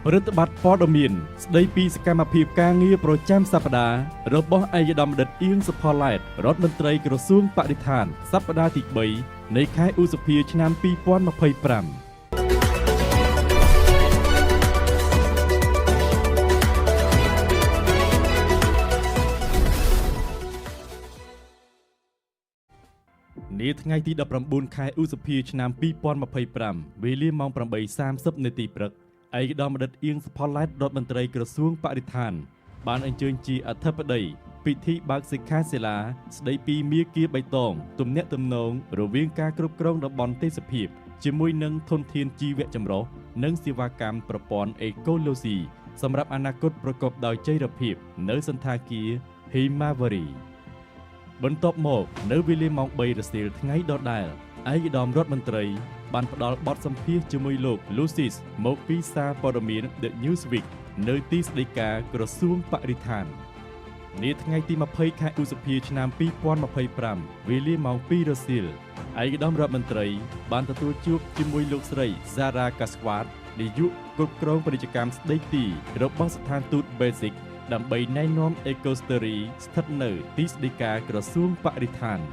ព្រឹត្តិបត្រព័ត៌មានស្ដីពីសកម្មភាពការងារប្រចាំសប្តាហ៍របស់ឯកឧត្តមបណ្ឌិតអៀងសុផល្លែតរដ្ឋមន្ត្រីក្រសួងបរិស្ថានសប្តាហ៍ទី3នៃខែឧសភាឆ្នាំ2025។ នាថ្ងៃទី19ខែឧសភាឆ្នាំ2025វេលាម៉ោង8:30នាទីព្រឹកឯកឧត្តមបណ្ឌិតអៀងសុផល្លែតរដ្ឋមន្ត្រីក្រសួងបរិស្ថានបានអញ្ជើញជាអធិបតីពិធីបើកសិក្ខាសាលាស្ដីពីមាគ៌ាបៃតងទំនាក់ទំនងរវាងការគ្រប់គ្រងតំបន់ទេសភាពជាមួយនឹងធនធានជីវៈចម្រុះនិងសេវាកម្មប្រព័ន្ធអេកូឡូស៊ីសម្រាប់អនាគតប្រកបដោយចីរភាពនៅសណ្ឋាគារហ៊ីម៉ាវរី។ បន្ទាប់មកនៅវេលាម៉ោង3រសៀលថ្ងៃដដែលឯកឧត្តមរដ្ឋមន្ត្រីបានផ្ដល់បទសម្ភាសន៍ជាមួយលោក Lucis មកពីសារព័ត៌មាន The Newsweek នៅទីស្តីការក្រសួងបរិស្ថាន។ នាថ្ងៃទី20ខែឧសភាឆ្នាំ2025វេលាម៉ោង2រសៀលឯកឧត្តមរដ្ឋមន្ត្រីបានទទួលជួបជាមួយលោកស្រី Zara Kaswat នាយកគ្រប់គ្រងពាណិជ្ជកម្មស្តីទីរបស់ស្ថានទូត Basic ដើម្បីណែនាំ Ecostory ស្ថិតនៅទីស្តីការក្រសួងបរិស្ថាន។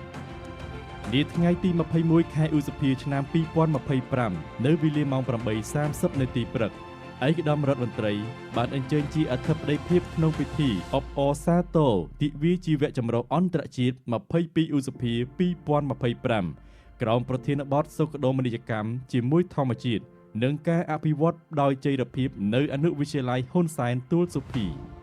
នាថ្ងៃទី21ខែឧសភាឆ្នាំ2025នៅវេលាម៉ោង8:30នាទីព្រឹកឯកឧត្តមរដ្ឋមន្ត្រីបានអញ្ជើញជាអធិបតីភាពក្នុងពិធីអបអរសាទរទិវាជីវៈចម្រុះអន្តរជាតិ22ឧសភា2025ក្រោមប្រធានបទសុខដុមនីយកម្មជាមួយធម្មជាតិនិងការអភិវឌ្ឍដោយចីរភាពនៅអនុវិទ្យាល័យហ៊ុនសែនទួលសុភី។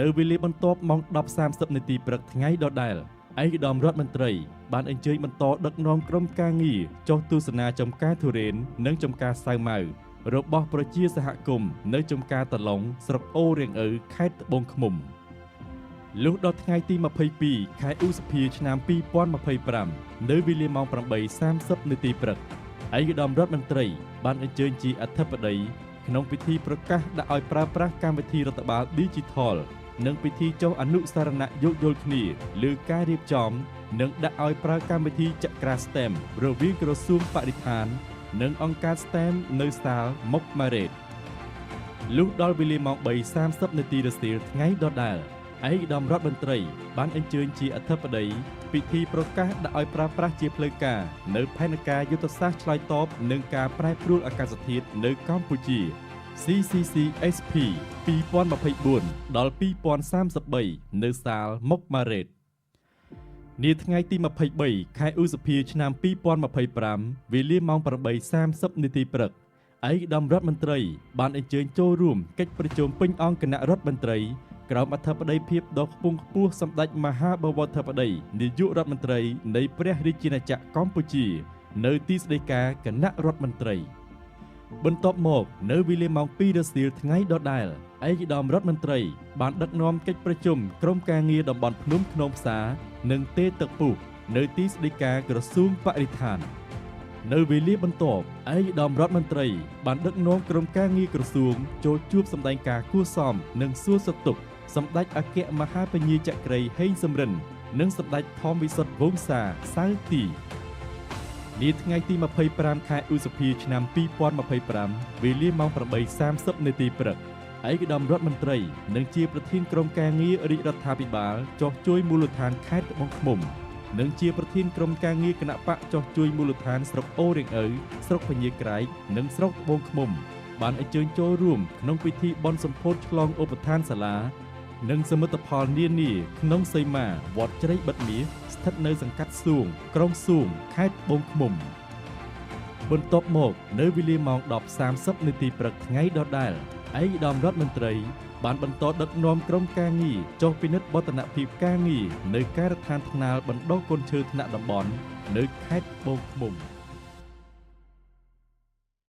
នៅវេលាបន្ទាប់ម៉ោង10:30នាទីព្រឹកថ្ងៃដដែលឯកឧត្តមរដ្ឋមន្ត្រីបានអញ្ជើញបន្តដឹកនាំក្រុមការងារចុះទស្សនាចំការទុរេននិងចំការសាវម៉ាវរបស់ប្រជាសហគមន៍នៅចំការតឡុងស្រុកអូរៀងឪខេត្តត្បូងឃ្មុំ។ លុះដល់ថ្ងៃទី22ខែឧសភាឆ្នាំ2025នៅវេលាម៉ោង8:30នាទីព្រឹកឯកឧត្តមរដ្ឋមន្ត្រីបានអញ្ជើញជាអធិបតីក្នុងពិធីប្រកាសដាក់ឲ្យប្រើប្រាស់កម្មវិធីរដ្ឋបាល Digital និងពិធីចុះអនុស្សរណៈយោគយល់គ្នាលើការរៀបចំនិងដាក់ឲ្យប្រើកម្មវិធីចក្រា STEM រវាងក្រសួងបរិស្ថាននិងអង្គការ STEM នៅសាលមុកម៉ារ៉េត។ លុះដល់វេលាម៉ោង3:30នាទីរសៀលថ្ងៃដដែលឯកឧត្តមរដ្ឋមន្ត្រីបានអញ្ជើញជាអធិបតីពិធីប្រកាសដាក់ឲ្យប្រើប្រាស់ជាផ្លូវការនៅផែនការយុទ្ធសាស្ត្រឆ្លើយតបនឹងការប្រែប្រួលអាកាសធាតុនៅកម្ពុជា CCCSP 2024ដល់2033នៅសាលមុកម៉ារ៉េត។ នាថ្ងៃទី23ខែឧសភាឆ្នាំ2025វេលាម៉ោង8:30នាទីព្រឹកឯកឧត្តមរដ្ឋមន្ត្រីបានអញ្ជើញចូលរួមកិច្ចប្រជុំពេញអង្គគណៈរដ្ឋមន្ត្រីក្រោមអធិបតីភាពដ៏ខ្ពង់ខ្ពស់សម្ដេចមហាបវរធិបតីនាយករដ្ឋមន្ត្រីនៃព្រះរាជាណាចក្រកម្ពុជានៅទីស្តីការគណៈរដ្ឋមន្ត្រី។ បន្ទាប់មកនៅវេលាម៉ោង2រសៀលថ្ងៃដដែលឯកឧត្តមរដ្ឋមន្ត្រីបានដឹកនាំកិច្ចប្រជុំក្រុមការងារតំបន់ភ្នំខ្នងផ្សារនិងទេទឹកពុះនៅទីស្តីការក្រសួងបរិស្ថាន។ នៅវេលាបន្ទាប់ឯកឧត្តមរដ្ឋមន្ត្រីបានដឹកនាំក្រុមការងារក្រសួងចូលជួបសម្ដែងការគួរសមនិងសួរសុខទុក្ខសម្ដេចអគ្គមហាពញាចក្រីហេងសំរិននិងសម្ដេចធម្មវិសុទ្ធវង្សាសៅទី។ នាថ្ងៃទី25ខែឧសភាឆ្នាំ2025វេលាម៉ោង8:30នាទីព្រឹកឯកឧត្តមរដ្ឋមន្ត្រីនិងជាប្រធានក្រុមការងាររាជរដ្ឋាភិបាលចុះជួយមូលដ្ឋានខេត្តត្បូងឃ្មុំនិងជាប្រធានក្រុមការងារគណៈបកចុះជួយមូលដ្ឋានស្រុកអូរៀងឪស្រុកពញាក្រែកនិងស្រុកត្បូងឃ្មុំបានអញ្ជើញចូលរួមក្នុងពិធីបុណ្យសម្ពោធឆ្លងឧបឋានសាលានិងសមិទ្ធផលនានាក្នុងសីមាវត្តជ្រៃបិទមាសស្ថិតនៅសង្កាត់សួងក្រុងសួងខេត្តត្បូងឃ្មុំ។ បន្ទាប់មកនៅវេលាម៉ោង10:30នាទីព្រឹកថ្ងៃដដែលឯកឧត្តមរដ្ឋមន្ត្រីបានបន្តដឹកនាំក្រុមការងារចុះពិនិត្យបទនភាពការងារនៅការដ្ឋានថ្នាលបណ្ដុះកូនឈើថ្នាក់តំបន់នៅខេត្តត្បូងឃ្មុំ។